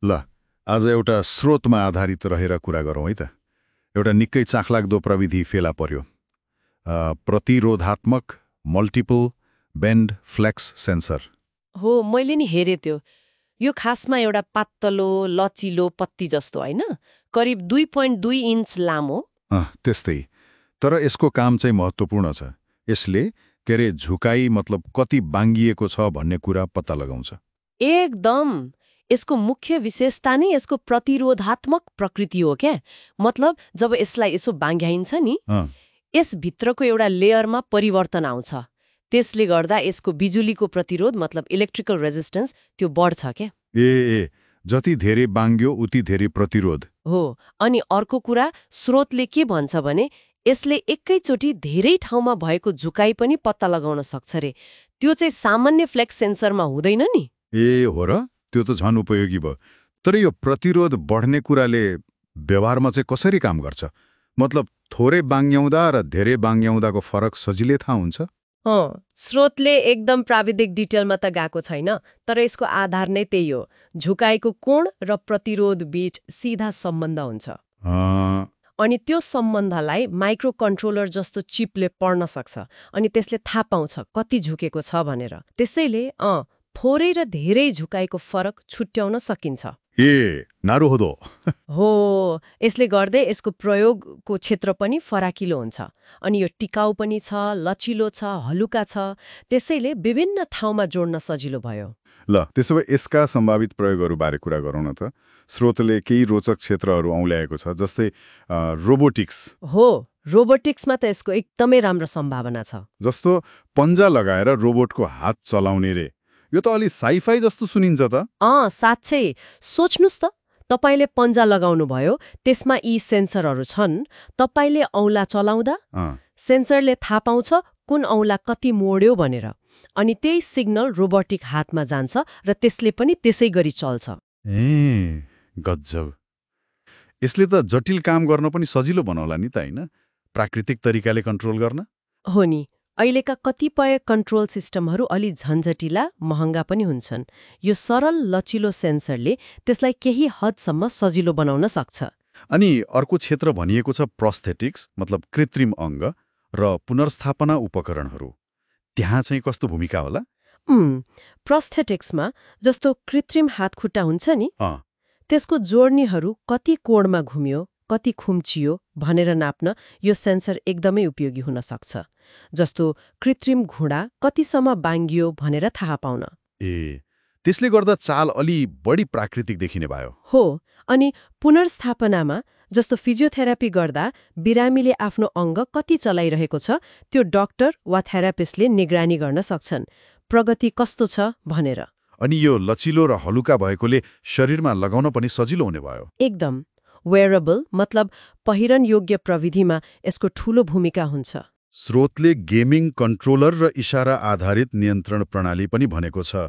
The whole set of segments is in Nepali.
ल आज एउटा स्रोतमा आधारित रहेर कुरा गरौँ है त। एउटा निकै चाखलाग्दो प्रविधि फेला पर्यो। प्रतिरोधात्मक मल्टिपल बेन्ड फ्लेक्स सेन्सर। हो, मैले नि हेरेँ त्यो। यो खासमा एउटा पातलो लचिलो पत्ती जस्तो होइन, करिब 2.2 इन्च लामो। त्यस्तै। तर यसको काम चाहिँ महत्त्वपूर्ण छ। यसले झुकाइ मतलब कति बाङ्गिएको छ भन्ने कुरा पत्ता लगाउँछ। एकदम। यसको मुख्य विशेषता नै यसको प्रतिरोधात्मक प्रकृति हो क्या। मतलब जब यसलाई यसो बाङ्ग्याइन्छ नि, यसभित्रको एउटा लेयरमा परिवर्तन आउँछ। त्यसले गर्दा यसको बिजुलीको प्रतिरोध मतलब इलेक्ट्रिकल रेजिस्टेन्स त्यो बढ्छ क्या। ए जति धेरै बाङ्ग्यो उति धेरै प्रतिरोध हो। अनि अर्को कुरा, स्रोतले के भन्छ भने यसले एकैचोटि धेरै ठाउँमा भएको झुकाइ पनि पत्ता लगाउन सक्छ रे। त्यो चाहिँ सामान्य फ्लेक्स सेन्सरमा हुँदैन नि। ए हो र? त्यो त झन् उपयोगी भयो। तर यो प्रतिरोध बढ्ने कुराले व्यवहारमा चाहिँ कसरी काम गर्छ? मतलब थोरै बाङ्ग्याउँदा र धेरै बाङ्ग्याउँदाको फरक सजिलै थाहा हुन्छ? स्रोतले एकदम प्राविधिक डिटेलमा त गएको छैन, तर यसको आधार नै त्यही हो। झुकाइको कोण र प्रतिरोध बीच सीधा सम्बन्ध हुन्छ। अनि त्यो सम्बन्धलाई माइक्रो कन्ट्रोलर जस्तो चिपले पढ्न सक्छ अनि त्यसले थाहा पाउँछ कति झुकेको छ भनेर। त्यसैले थोरै र धेरै झुकाइको फरक छुट्याउन सकिन्छ। नारुहोदो। हो, यसले गर्दै यसको प्रयोगको क्षेत्र पनि फराकिलो हुन्छ। अनि यो टिकाउ पनि छ, लचिलो छ, हलुका छ। त्यसैले विभिन्न ठाउँमा जोड्न सजिलो भयो। ल त्यसो भए यसका सम्भावित प्रयोगहरूबारे कुरा गरौँ न त। स्रोतले केही रोचक क्षेत्रहरू औँल्याएको छ, जस्तै रोबोटिक्स। हो, रोबोटिक्समा त यसको एकदमै राम्रो सम्भावना छ। जस्तो पन्जा लगाएर रोबोटको हात चलाउने रे। यो त अलि साइफाई जस्तो सुनिन्छ त। साँच्चै। सोच्नुस् त, तपाईले पन्जा लगाउनु भयो, त्यसमा यी सेन्सरहरू छन्। तपाईले औँला चलाउँदा सेन्सरले थाहा पाउँछ कुन औँला कति मोड्यो भनेर। अनि त्यही सिग्नल रोबोटिक हातमा जान्छ र त्यसले पनि त्यसै गरी चल्छ। गजब। यसले त जटिल काम गर्न पनि सजिलो बनाउला नि त, होइन? प्राकृतिक तरिकाले कन्ट्रोल गर्न। हो नि। अहिलेका कतिपय कन्ट्रोल सिस्टमहरू अलि झन्झटिला, महँगा पनि हुन्छन्। यो सरल लचिलो सेन्सरले त्यसलाई केही हदसम्म सजिलो बनाउन सक्छ। अनि अर्को क्षेत्र भनिएको छ प्रोस्थेटिक्स, मतलब कृत्रिम अङ्ग र पुनर्स्थापना उपकरणहरू। त्यहाँ चाहिँ कस्तो भूमिका होला? प्रोस्थेटिक्समा जस्तो कृत्रिम हातखुट्टा हुन्छ नि, त्यसको जोड्नीहरू कति कोणमा घुम्यो, कति खुम्चियो भनेर नाप्न यो सेन्सर एकदमै उपयोगी हुन सक्छ। जस्तो कृत्रिम घुँडा कतिसम्म बाङ्गियो भनेर थाहा पाउन। त्यसले गर्दा चाल अलि बढी प्राकृतिक देखिने भयो। हो। अनि पुनर्स्थापनामा जस्तो फिजियोथेरापी गर्दा बिरामीले आफ्नो अङ्ग कति चलाइरहेको छ त्यो डाक्टर वा थेरापिस्टले निगरानी गर्न सक्छन्, प्रगति कस्तो छ भनेर। अनि यो लचिलो र हलुका भएकोले शरीरमा लगाउन पनि सजिलो हुने भयो। एकदम। वेयरेबल मतलब पहिरन योग्य प्रविधिमा यसको ठूलो भूमिका हुन्छ। स्रोतले गेमिङ कन्ट्रोलर र इशारा आधारित नियन्त्रण प्रणाली पनि भनेको छ।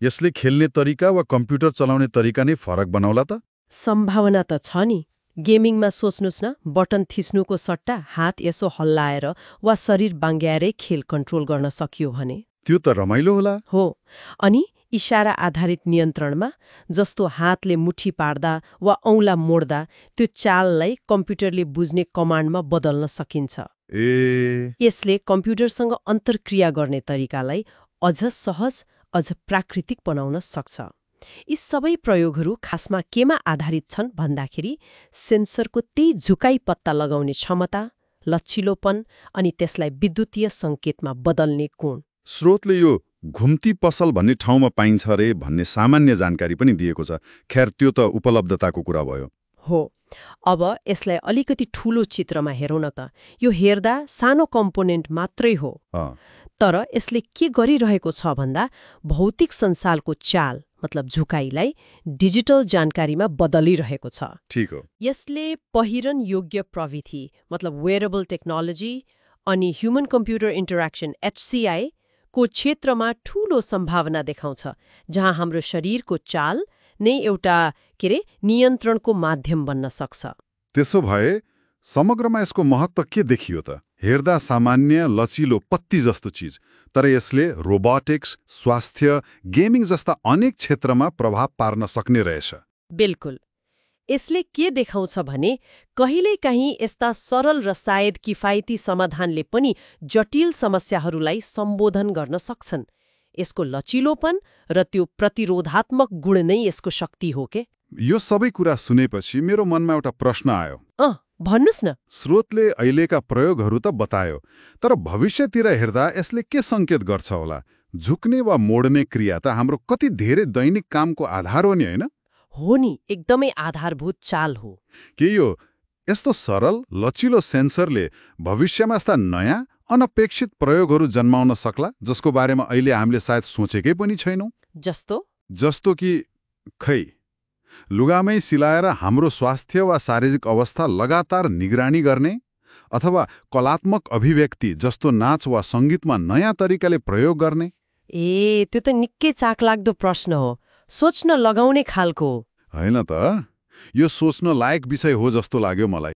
यसले खेल्ने तरिका वा कम्प्युटर चलाउने तरिका नै फरक बनाउला त? सम्भावना त छ नि। गेमिङमा सोच्नुस् न, बटन थिच्नुको सट्टा हात यसो हल्लाएर वा शरीर बाङ्ग्याएरै खेल कन्ट्रोल गर्न सकियो भने त्यो त रमाइलो होला। हो। अनि इशारा आधारित नियन्त्रणमा जस्तो हातले मुठी पार्दा वा औँला मोड्दा त्यो चाललाई कम्प्युटरले बुझ्ने कमान्डमा बदल्न सकिन्छ। यसले कम्प्युटरसँग अन्तर्क्रिया गर्ने तरिकालाई अझ सहज, अझ प्राकृतिक बनाउन सक्छ। यी सबै प्रयोगहरू खासमा केमा आधारित छन् भन्दाखेरि सेन्सरको त्यही झुकाइ पत्ता लगाउने क्षमता, लचिलोपन अनि त्यसलाई विद्युतीय सङ्केतमा बदल्ने कोण। स्रोतले यो घुम्ती पसल भन्ने ठाउँमा पाइन्छ रे भन्ने सामान्य जानकारी पनि दिएको छ। खैर त्यो त उपलब्धताको कुरा भयो। हो। अब यसलाई अलिकति ठूलो चित्रमा हेरौँ न त। यो हेर्दा सानो कम्पोनेन्ट मात्रै हो, तर यसले के गरिरहेको छ भन्दा भौतिक संसारको चाल मतलब झुकाइलाई डिजिटल जानकारीमा बदलिरहेको छ। ठीक हो। यसले पहिरन योग्य प्रविधि मतलब वेयरेबल टेक्नोलोजी अनि ह्युमन कम्प्युटर इन्टरेक्सन HCI को क्षेत्रमा ठूलो सम्भावना देखाउँछ, जहाँ हाम्रो शरीरको चाल नै एउटा नियन्त्रणको माध्यम बन्न सक्छ। त्यसो भए समग्रमा यसको महत्त्व के देखियो त? हेर्दा सामान्य लचिलो पत्ती जस्तो चिज, तर यसले रोबोटिक्स, स्वास्थ्य, गेमिङ जस्ता अनेक क्षेत्रमा प्रभाव पार्न सक्ने रहेछ। बिल्कुल। यसले के देखाउँछ भने कहिलेकाहीँ यस्ता सरल र सायद किफायती समाधानले पनि जटिल समस्याहरूलाई सम्बोधन गर्न सक्छन्। यसको लचिलोपन र त्यो प्रतिरोधात्मक गुण नै यसको शक्ति हो के। यो सबै कुरा सुनेपछि मेरो मनमा एउटा प्रश्न आयो। भन्नुस् न। स्रोतले अहिलेका प्रयोगहरू त बतायो, तर भविष्यतिर हेर्दा यसले के सङ्केत गर्छ होला? झुक्ने वा मोड्ने क्रिया त हाम्रो कति धेरै दैनिक कामको आधार हो नि, होइन? हो नि, एकदमै आधारभूत चाल हो। के यो यस्तो सरल लचिलो सेन्सरले भविष्यमा यस्ता नयाँ अनपेक्षित प्रयोगहरू जन्माउन सक्ला, जसको बारेमा अहिले हामीले सायद सोचेकै पनि छैनौँ? जस्तो कि खै लुगामै सिलाएर हाम्रो स्वास्थ्य वा शारीरिक अवस्था लगातार निगरानी गर्ने, अथवा कलात्मक अभिव्यक्ति जस्तो नाच वा सङ्गीतमा नयाँ तरिकाले प्रयोग गर्ने। त्यो त निकै चाखलाग्दो प्रश्न हो, सोच्न लगाउने खालको। होइन त, यो सोच्न लायक विषय हो जस्तो लाग्यो मलाई।